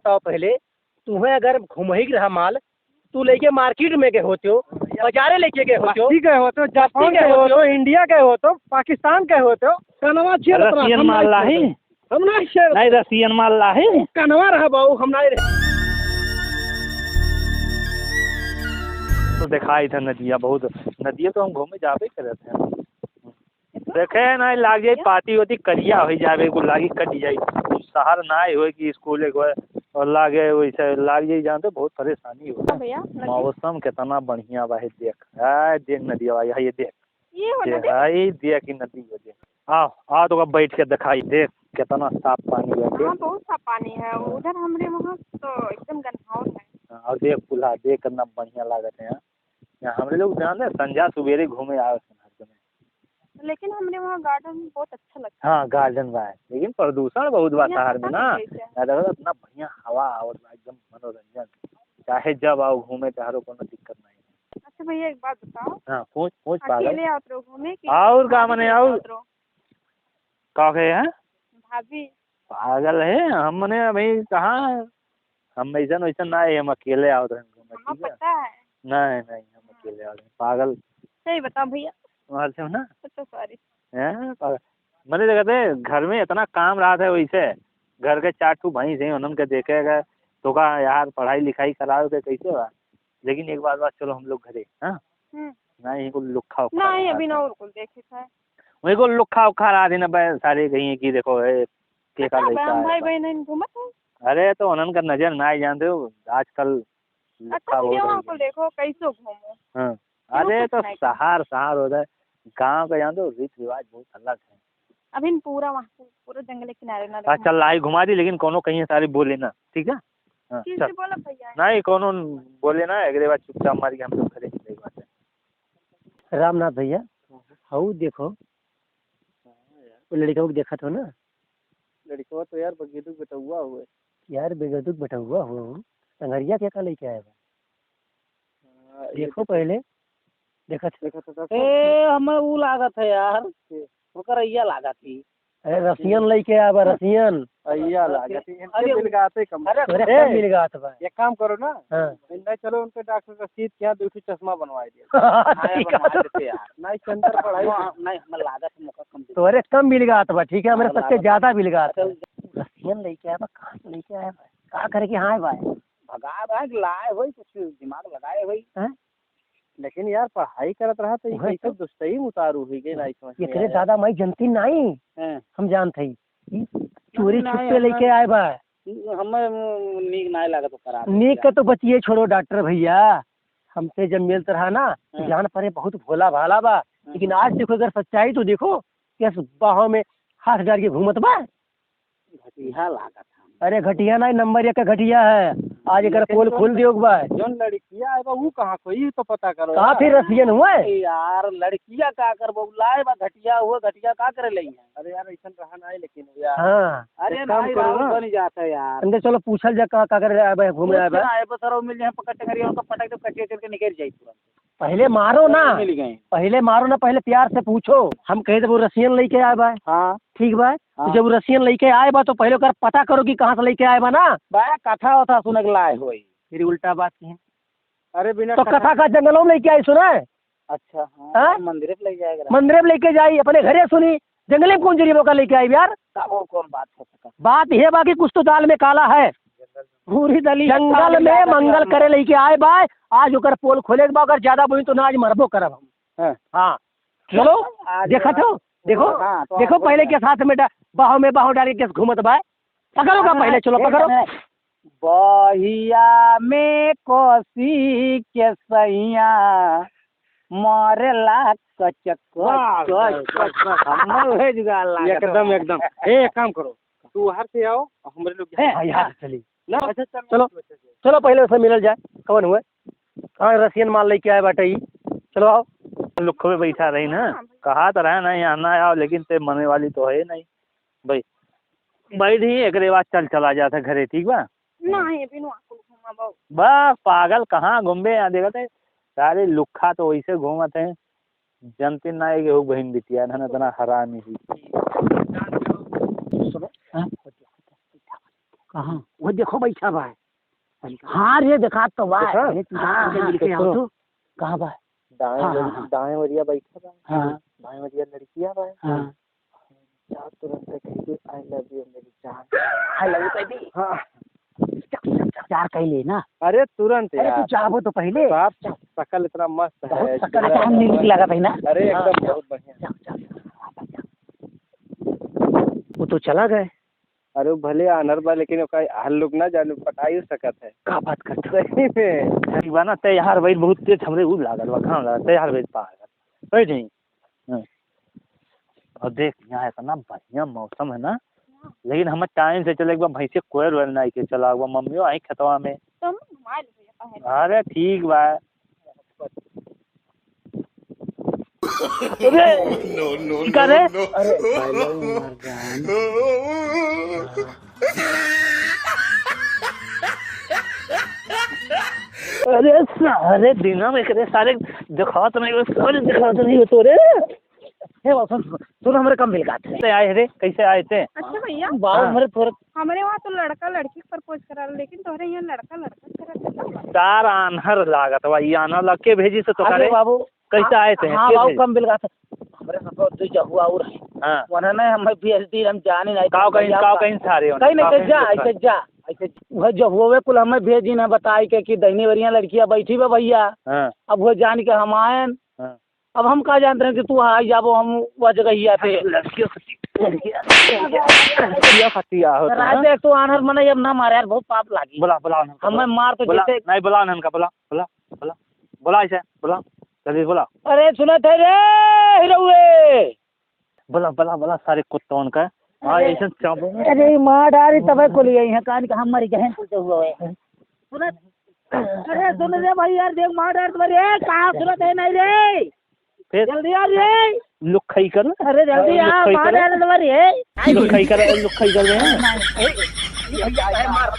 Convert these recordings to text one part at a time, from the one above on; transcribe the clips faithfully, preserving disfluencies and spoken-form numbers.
बताओ पहले, तुम्हें अगर घुमही के रहा माल, तू लेके मार्केट में गए होते हो, बाजारे लेके गए होते हो, बस्ती गए होते हो, बस्ती जापान गए गए होते होते हो, हो। इंडिया गए होते हो, पाकिस्तान गए होते हो, कनवा छेद रहा, रसियन हम माल नहीं लाही? छेद। हम नहीं छेद। नहीं, रसियन माल लाही? कनवा रहा बाबू, हम नहीं रहे। तो देखाई था नदिया बहुत, नदिया तो हम घूमे जाबे करत हैं। देखे ना, लाग जाई पाती होती, करिया हो जावे, को लागी कट जाई। शहर ना होए कि स्कूल एक होए और लागे वैसे लाग जाई, जानते बहुत परेशानी हो। हाँ भैया, नदी। मौसम कितना बढ़िया बा, हे देख, हाय देख नदिया बा, ये देख, ये हो ये नदी? हाय देख की नदी हो देख। आओ, आओ तो बैठ के दिखाई, देख कितना साफ पानी है, देख। हाँ, बहुत साफ पानी है। उधर हमरे वहाँ तो एकदम गंधावन है। हाँ, और देख पुला, देख कितना बढ़िया लागत है यहाँ। यहाँ हमरे लोग जान रहे, संझा सुबेरे घूमे आवे सन हर समय। लेकिन हमरे वहाँ गार्डन बहुत अच्छा लगता है। हाँ, गार्डन बा, लेकिन प्रदूषण बहुत बा यहाँ शहर में पता ना। नहीं कैसे है। ज्यादा इतना बढ़िया हवा आवत बा, एकदम मनोरंजन। चाहे जब आओ घूमे, चाहे कोनो दिक्कत नहीं। अच्छा भैया, एक बात बताओ। हाँ, पूछ, पूछ पागल। अकेले आवत रहो घूमे कि और का भाभी मने के और? साथ रहो? का कहे हैं? भाभी। पागल है, हम मने अभी कहाँ, हम ऐसन वैसन ना है, हम अकेले आवत रहन घूमे, हमका ठीक है? पता है। नहीं, नहीं, हम हाँ। अकेले आवत रहन, पागल। सही बताओ भैया। मार से ना? अच्छा, सॉरी। हैं, पागल। मने देखते, घर में इतना काम रहत है वैसे, घर के चार ठो भैंस हैं, उन्हन के देखे के, तो का यार पढ़ाई लिखाई करावे के कैसे बा? लेकिन एक बात, बात चलो हम लोग घरे, हाँ? हम्म। नहीं, कुल लुक्खा उक्खा नहीं, रहा अभी था। ना और कुल देखे था। वही कुल लुक्खा उक्खा रहा दिन बे, सारे कहीं कि देखो, ए, के का अच्छा, लइका बहन है भाई बा। बहन घूमत हो? अरे, तो उन्हन का नजर ना आई जानते हो, आजकल लुक्खा अच्छा, बहुत भैया, हो वहाँ गया। कुल देखो, कैसे घूमो? हाँ। क्यों अरे, कुछ तो नहीं करते? शहर, शहर होता है, गाँव का जानते हो, रीत रिवाज बहुत अलग है। अभी न पूरा वहाँ, पूरा जंगल के किनारे ना अच्छा, देखो। लाई घुमा दी, लेकिन कोनो कहीं सारी बोले ना, ठीक है? हाँ, ठीक चल। से बोलो भैया। नहीं, कोनो बोले ना, एकरे बाद चुपचाप मार के हम लोग घरे चले जाते हैं। रामनाथ भैया, हाँ, हाँ। हऊ देखो, हाँ यार। वो लड़का को देखत हो ना? लड़कवा तो यार बगेदू बेटौआ हुए। यार, बगेदू बेटौआ हुए हो, संगरिया के का लेके आए बा? हाँ, ये देखो तो पहले, देखत। देखत हो, देखत हो। ए, हमें ऊ लागत है यार। के? ओकर अइया लागत ही। अरे, रसियन लइके आवा, रसियन। अइया लागत ही। इनके अरे, मिलगाते कम। अरे, तोरे ए, कम मिलगात बा। एक काम करो ना। हाँ। नहीं, चलो उनके डॉक्टर रशीद के यहाँ दो ठो चश्मा बनवा दिया। ठीक है। बनवा देते यार। नहीं, सेंटर पढ़ाई। हाँ, नहीं, हमें लागत मौका कम दे। तोरे कम मिलगात बा, ठीक है, हमरे हाँ, सबसे लागत ज्यादा बा। मिलगात बा। रसियन लइके आवा, कहाँ से लइके आवा? का करे के हाँ बा? भगा बा, लाए होई, कुछ दिमाग लगाए होई। हैं? लेकिन यार, पढ़ाई करत रहा तो ये वही कैसे तो। दुष्टई में उतारू हुई गई, नहीं समझ में एकरे आया। ज्यादा मैं जनती नहीं। हैं। हम जानत हई। ई चोरी नहीं, छुपे हमें, लेके आए बा। हमें नीक नहीं लागत ओकर आदत नीक का। का तो बचिए छोड़ो डॉक्टर भैया, हमसे जब मिलत रहा ना, तो हैं। जान पड़े बहुत भोला भाला बा। हैं। लेकिन आज देखो, अगर सच्चाई तो देखो, कि बाहों में हाथ डाल के घूमत बा। घटिया लागत है। अरे घटिया नहीं, नंबर एक का घटिया है। आज एकर लेकिन पोल जौन, खोल दियो बा। जौन लड़किया है बा, ऊ कहाँ को, ई तो पता करो कहाँ यार। फिर रसियन हुआ है? अरे यार, लड़किया का करबो, लाए बा घटिया हुआ, घटिया का करे लई है? अरे यार, ऐसन रहा नहीं, लेकिन यार। हाँ। अरे एक काम नहीं, करो राहुल ना। बन जाता है यार। अंदर चलो, पूछल जा, का, का करे आए बा, घूमे आए बा? आए बा, सरो मिल जाए, पकड़ टंगरी, उनका पटक दे, कटिया करके निकल जाए तुरंत। पहले मारो ना, मिल गए। पहले मारो ना, पहले प्यार से पूछो। हम कहे तो वो रसियन लेके आए बा। हाँ। ठीक बा। तो हाँ। जब वो रसियन लेके आए बा तो पहले ओकर पता करो कि कहाँ से लेके आए बा ना। बा, कथा वथा सुने के लाए होई। फिर उल्टा बात की। अरे बिना तो कथा कथा का जंगलों में लेके आई सुना है? अच्छा, हाँ, हाँ? मंदिर पे ले जाएगा। मंदिर पे लेके जाई, अपने घरे सुनी, जंगले में कौन जरिए ओकर लेके आई यार? का वो कौन बात हो सका? बात ये बा कि कुछ तो दाल में काला है। पूरी दलिया जंगल काली में लागत मंगल बा। करे लेके आए बा, आज ओकर पोल खोले के बा, अगर ज्यादा बोली तो ना आज मरबो करब हम। हाँ। हाँ। चलो, आज देखत हो, देखो, हाँ, तो देखो आपको पहले क्या के साथ में डा-, बाहों में बाहों डाल के घूमत बा। पकड़ो का हाँ, पहले, चलो, ठीक पकड़ो। है। बहिया में कोसी के सैया मरेला कचक, वाह, कचक, वाह, कचक। वाह। हमर उहे जुगाड़ लागत एकदम, बा। एकदम। ए, एक काम करो, तू हर से आओ, हमरे लोग ए, यहाँ। हाँ, यहाँ से चली। ना, अच्छा, चलो, चलो, चलो। चलो, पहले उससे मिलल जाए, कौन हुए? कहाँ रसियन माल लेके आए बाटे ई? चलो आओ। लुखवे बैठा रही ना, हाँ, भाई। कहा तो रहे ना यहाँ ना आओ, लेकिन ते मने वाली तो है नहीं भाई। बैठ ही एकरे बाद चल चला जाता घरे, ठीक बा? नहीं, अभी नुआ कुल घूमा बाबू। बा पागल, कहाँ घूमबे यहाँ देखते? सारे लुखा तो वैसे घूमत हैं, जनते ना है कि हो बहिन बिटिया, ना इतना हरामी ही। सुनो, हाँ? कहाँ? वो देखो बैठा बा। हाँ रे, देखात तो बा। देखा? अरे, तू हाँ, जाके हाँ, मिल के आओ तो। कहाँ बा? दाएं हाँ, वरी-, हाँ, हाँ। दाएं वरिया बैठा बा। हाँ। बाएं वरिया लड़किया बा। हाँ। जा तुरंत कह दे, "I love you मेरी जान।" I love you कह दे। हाँ। चक, चक, चक, प्यार कह ले ना। अरे तुरंत अरे, यार। तू जाबो तो पहले। तो आप शकल इतना मस्त बहुत है। शकल अच्छा, हम नीक लगा भाई ना। अरे एकदम हाँ। बहुत बढ़िया। जा, जा, जा, जा। वो तो चला गए। अरे वो भले आन्हर बा, लेकिन ओका हाल लोग ना जाने, पटाई सकत है। का बात करत है? सही में। ठीक बा ना, तैयार भइल बहुत तेज, हमरे ऊ लागल बा, घाम लागल, तैयार भइल पागल। बैठ जाई। हाँ। और देख, यहाँ इतना बढ़िया मौसम है ना, लेकिन हमें टाइम से चले, एक बार भैंसे कोयल वोयल ना के चला, एक बार मम्मियों आई खेतवा में। तो हम घुमा ले भैया पहले। अरे ठीक बा। अरे, no, no, ई का रे? No, no। अरे, भाई लोग मर जाएं। अरे, सारे दिनों में एकरे सारे दिखावत नहीं हो, सारे दिखावत नहीं हो तो रे। हे बाबा, सुन, सुन, हमरे कम मिल गए थे। कैसे आए रे? कैसे आए थे? अच्छा भैया। बाबू, हाँ। हमरे थोड़ा हमरे वहाँ तो लड़का लड़की के propose करा, लेकिन तोहरे यहाँ लड़का लड़का करत है। सार आन्हर लागत बा, ई आन्हर लग के भेजी से तो अरे करे? बाबू, कैसे आ-, आए थे? हाँ के बाबू, भेजी? कम बिल का था। हमरे साथ दो जहुआ और है। हाँ। उन्होंने हमें भेज दी, हम जाने नहीं काव थे कहीं, भैया काव का। कहीं सारे होने, कहीं नहीं, काव कैसे कहीं जा, कुछ ऐसे जा, ऐसे वह जहुआ कुल हमें भेजी ना बताई के कि दहिने वरिया लड़कियाँ बैठी बा भैया। हाँ। अब वो जान के हम आयन। हाँ। अब हम का जानत रहे कि तू आई जाबो, हम वह जगहिया पे। लड़कियों खातिर, लड़कियों खातिर आओ तो, रात हाँ? देख तू आन्हर मने अब ना मारे यार, बहुत पाप लागी। बोला, बोला उनका, हमें बोला। मार तो बोला, जैसे नहीं, बोला उनका, बोला, बोला, बोला, बोला ऐसे, बोला, जल्दी बोला। अरे सुनत है रे हिरौए। बोला, बोला, बोला, सारे कुत्तों का। हाँ, अरे, ऐसे चाबो। अरे, मार डारी तबे को लिए यहाँ, कान का हम मर गए हैं, कुछ हुआ है। सुनत अरे सुन रे भाई यार, देख मार डार तुम्हारी, ए, कहाँ सुनत है नहीं रे? फिर? जल्दी आ रे। लुखई कर। अरे जल्दी आ, लुखई मार कर। डार तुम्हारी, ए। लुखई कर, लुखई कर रहे हैं। ए, ए, भैया, ए, मार।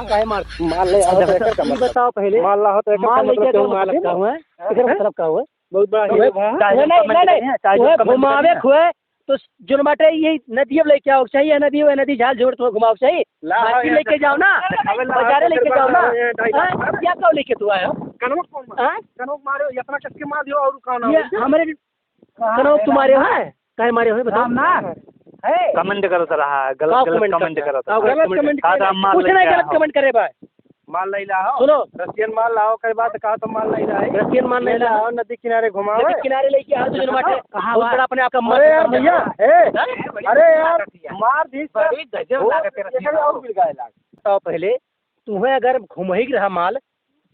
काहे मार? मार ले, आओ तो एकर का मतलब? बताओ पहले। मार ला हो तो एकर का मतलब? मार लेके क्यों मार लगता हुआ है? एकर मतलब का हुआ है? बहुत बड़ा हीरो बा। चाहे नहीं, comment नहीं, करिए, चाहे नहीं, comment घुमावे करिए। खुए, तो जोन बाटे ये नदिया में लेके आओ चाहिए, नदी, वह नदी झाल झोड़ तुम्हें घुमाओ चाहिए। ला, मार्केट हाँ, लेके जाओ ना, देखावे ला, बाजारे लेके जाओ ना। हाँ, हाँ, डायलॉग। हाँ, क्या कहो लेके तू आए हो? कनवा कौन मारे? हाँ? कनवा मारे, इतना कसके मार दियो और कौन ये आओ? हमरे कनवा तुम्हारे हो? काहे मारे हो, बताओ। राम ना। है। Comment करत रहा, गलत, का गलत comment comment करत रहा? करत रहा। गलत comment हाँ, करे? तो हम मार कुछ लेके नहीं आए गलत हो। Comment करे भाई। माल नहीं लाओ। सुनो। रसियन माल लाओ, के बाद कहा तो माल नहीं लाए। रसियन माल नहीं लाओ। लाओ, नदी किनारे घुमाओ। नदी किनारे लेके आओ, तो जन बाटे। कहाँ बहुत बड़ा अपने आप का अरे यार भैया, ए, हाँ? अरे यार, मार दी सर। बड़ी गजब वो लागत है रसियन। और मिल गए लाग। बताओ पहले, तुम्हें अगर घुमही के रहा माल,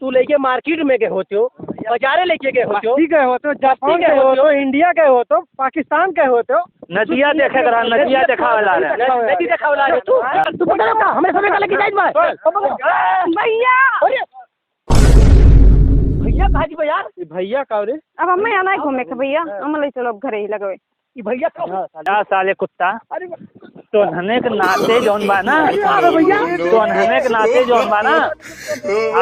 तू लेके मार्केट में गए होते हो, बाजारे लेके गए होते हो। बस्ती गए होते हो, जापान बस्ती गए गए होते होते हो, हो। इंडिया गए होते हो, पाकिस्तान गए होते हो। नदिया देखे के रहा, नदिया देखावे ला रहे। नदी देखावे ला रहे तू। तू पकड़ ना, हमें समय का लेके जाए भाई। भैया। अरे। भैया कहाँ जी बा यार? ये भैया का रे? अब हमें यहाँ नहीं घूमे के भैया, हम ले चलो अब घरे ही लगवे। ई भैया का? जा साले कुत्ता। अरे बा- तोहने के नाते जौन बा ना, अरे भैया। तोहने के नाते जौन बा ना,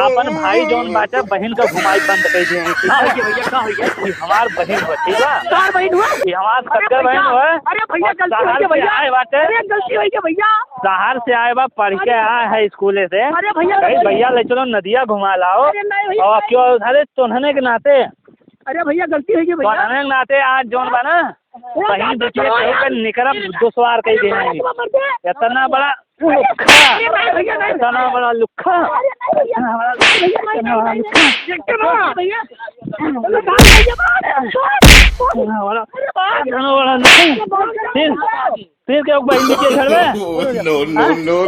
आपन भाई जौन बाटे, बहिन का घुमाई बंद कर दिए हैं। का हो गया भैया, का हो गया? ये हमार बहिन हो, ठीक बा? हमार बहिन हुआ? ये हमार अरे सक्कर बहिन भैया, हो। अरे भैया, और गलती हो गया भैया। आए बाटे। अरे गलती हो गया भैया। शहर से आए बा, पढ़ के अरे आए है स्कूले से। अरे भैया, कहीं गलती भैया ले चलो, नदिया घुमा लाओ। अरे नहीं भैया, और नहीं। क्यों, अरे तोहने के नाते अरे भैया, गलती हो गई भैया। तोहने के नाते आज जौन बा ना, ओ, कहीं बात देखिए, करो कहीं यार। का निकरब दुश्वार कह अरे देना मार है। दे, मार दे। इतना बड़ा लुक्खा, अरे नहीं भैया, नहीं। इतना बड़ा लुक्खा, अरे नहीं भैया। इतना बड़ा लुक्खा, इतना बड़ा लुक्खा। अरे नहीं भैया। इतना बड़ा, अरे बाप। इतना बड़ा लुक्खा। फिर, फिर क्या बहिन बिटिया छेड़बे? No, no, हाँ? No, no।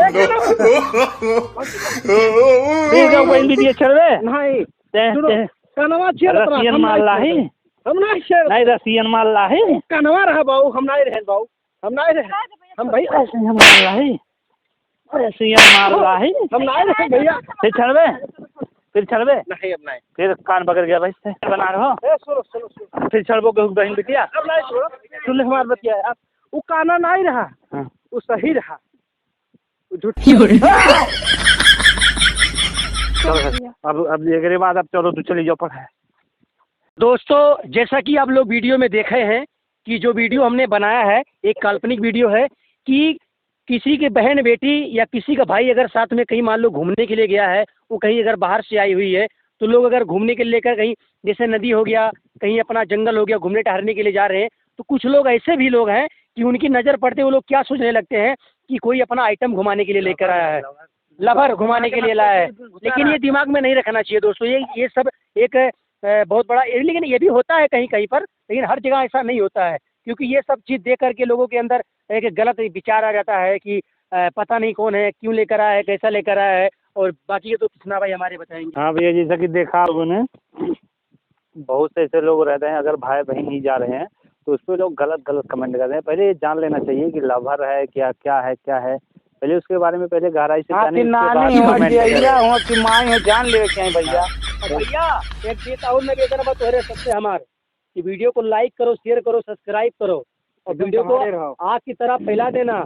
फिर क्या बहिन बिटिया छेड़बे? नहीं। ते, सुनो, ते। कनवा छेड़त रहा, रसियन हम माल नहीं लाही। छेड़त। हम नहीं छेड़त। नहीं, रसियन माल लाही। कनवा रहा बाबू, हम नहीं रहे बाबू, हम नहीं रहे। हम भाई रसियन माल लाही। रसियन माल लाही। हम नहीं रहे भैया। फिर छेड़बे? फिर छेड़बे? नहीं, अब नहीं। फिर कान पकड़ गया भाई से। बना रहो। ए, सुनो, सुनो, सुनो। फिर छेड़बो के बहिन बिटिया? अब नहीं छोड़ो। सुन ले हमार बतिया यार। वो काना नहीं रहा। हाँ। वो सही रहा। झूठ। चलो, अब, अब एकरे बाद अब चलो, तू चली जाओ पढ़े। दोस्तों, जैसा कि आप लोग वीडियो में देखे हैं कि जो वीडियो हमने बनाया है, एक काल्पनिक वीडियो है कि किसी के बहन बेटी या किसी का भाई अगर साथ में कहीं मान लो घूमने के लिए गया है, वो कहीं अगर बाहर से आई हुई है, तो लोग अगर घूमने के लिए लेकर कहीं, जैसे नदी हो गया, कहीं अपना जंगल हो गया, घूमने टहरने के लिए जा रहे हैं, तो कुछ लोग ऐसे भी लोग हैं कि उनकी नज़र पड़ते वो लोग क्या सोचने लगते हैं कि कोई अपना आइटम घुमाने के लिए लेकर आया है, लवर घुमाने के लिए लाया है। लेकिन ये दिमाग में नहीं रखना चाहिए दोस्तों। ये ये सब एक अ, बहुत बड़ा, लेकिन ये भी होता है कहीं कहीं पर, लेकिन हर जगह ऐसा नहीं होता है, क्योंकि ये सब चीज़ देख करके लोगों के अंदर एक गलत विचार आ जाता है कि अ, पता नहीं कौन है, क्यों लेकर आया है, कैसा लेकर आया है। और बाकी ये तो कृष्णा भाई हमारे बताएंगे। हाँ भैया, जैसा कि देखा लोगों ने, बहुत से ऐसे लोग रहते हैं, अगर भाई बहन ही जा रहे हैं तो उस पर लोग गलत गलत कमेंट करते हैं। पहले ये जान लेना चाहिए कि लवर है क्या, क्या है, क्या है। पहले उसके बारे में पहले गहराई से हाँ, जाने, कि उसके नानी बाद हो, कमेंट करें। डेरा हो, कि माई हो, जान लेवे के चाही भैया। हाँ। और भैया, एक चीज और निवेदन बा तोहरे सबसे हमार, कि वीडियो को लाइक करो, शेयर करो, सब्सक्राइब करो और एकदम वीडियो को हमारे रहो। आग की तरह फैला देना।